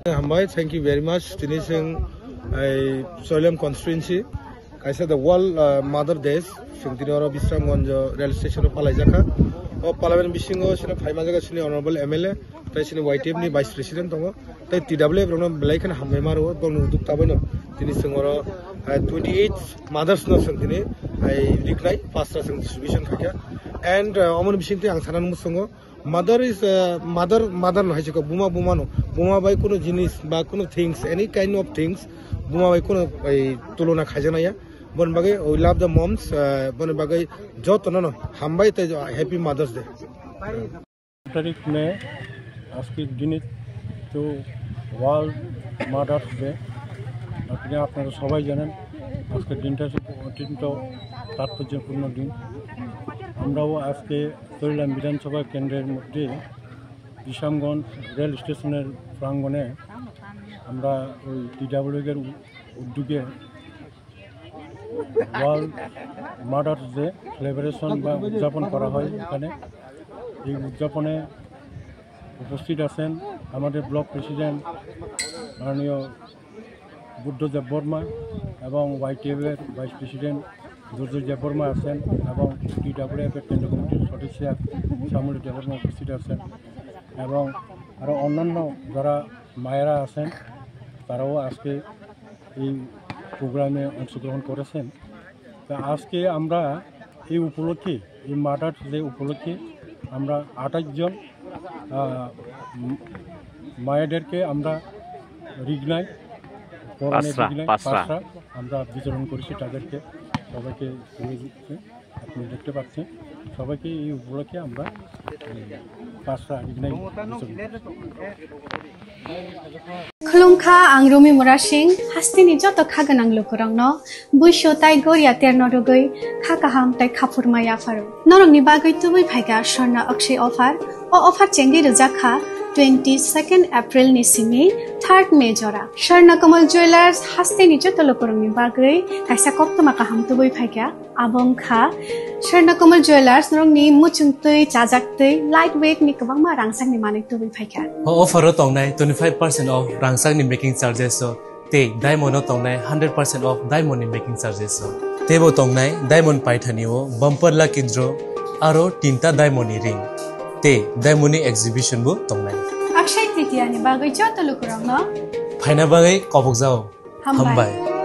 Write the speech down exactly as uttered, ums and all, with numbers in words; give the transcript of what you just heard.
Hambai, thank you very much. Tini chwng ai Choilam constituency kaisa the World, uh, Mother Day chwng tini oro Bisramganj rail station o palaijakha. O palaimani bisingo chini phaima jaga chini Honorable M L A, tei chini Y T F ni Vice President tongo, tei T W F rokno belai kheno hambai maro, bongni uduk tabaino tini chwng oro, uh, twenty eight mothers no chwng tini ai riknai pasra chwng distribution khaikha. And, uh, omoni bisingtwi ang sana muchungo, mother is, uh, mother, mother no hai se kok, buma, buma no. Buma bai kuno jinis ba kuno things, any kind of things, buma bai kuno ei tulona khaijaknai ya. Boni bagwi we love the moms, uh, boni bagwi jotono no hambai tei happy Mother's Day. তারিখ মে, আজকের দিনে তো world mother's day. আপনি, আপনারা সবাই জানেন, আজকের দিনটা হচ্ছে অত্যন্ত তাৎপর্যপূর্ণ দিন। আমরাও আজকে চরিলাম বিধানসভা কেন্দ্রের মধ্যে বিশামগঞ্জ রেল স্টেশনের প্রাঙ্গণে আমরা ওই টিডাব্লিউএর উ-, উদ্যোগে ওয়ার্ল্ড মাদার্স ডে সেলিব্রেশন বা উদযাপন করা হয় এখানে। এই উদযাপনে উপস্থিত আছেন আমাদের ব্লক প্রেসিডেন্ট মাননীয় বুদ্ধ দেববর্মা এবং ওয়াইটিএফ এর ভাইস প্রেসিডেন্ট দুর্জয় দেববর্মা আছেন এবং টিডাব্লিউএফ এর কেন্দ্রীয় কমিটির সদস্য শ্যামলী দেববর্মা উপস্থিত আছেন এবং আরও অন্যান্য যারা মায়েরা আছেন, তারাও আজকে এই প্রোগ্রামে অংশগ্রহণ করেছেন। তা আজকে আমরা এই উপলক্ষে, এই মাদার্স ডে উপলক্ষে আমরা আঠাশ জন, আহ, উম, মায়েদেরকে আমরা রিগনাই, পরনে পাঁচটা, রিগনাই, পাঁচটা। পাঁচটা আমরা বিতরণ করেছি তাদেরকে, সবাইকে দিয়ে দিচ্ছে। আপনি দেখতে পাচ্ছেন, সবাইকে এই উপলক্ষে আমরা, উম, পাঁচটা রিগনাই বিতরণ করছি। Khulumkha, ang Rumi Murasing, hasteni joto kha gwnang lukurokno buisu tai goria terno rwgwi kha kaham tai kha phurma yapharo. Norokni bagwi tubui phaikha Swarna Akshay offer. O offer chengwi rwjak kha twenty second April ni simi third May jora. Swarna Kamal Jewellers hasteni joto lukurokni bagwi kaisa koktwma kaham tubui phaikha. Abo wngkha Swarna Kamal Jewellers, norokni muchungtwi, chajaktwi, light weight ni kwbangma rangchakni manwi tubui phaikha. O offer o tongnai twenty five percent off rangchakni making charges o tei diamond o tongnai hundred percent off diamond ni making charges o. Teibo tongnai diamond paithani o bumper lucky draw aro tinta diamond ni ring tei diamond ni exhibition bo tongnai. Akshay Tritiya ni bagwi joto lukurokno phaina bagwi kobokjao. Hambai. Hambai.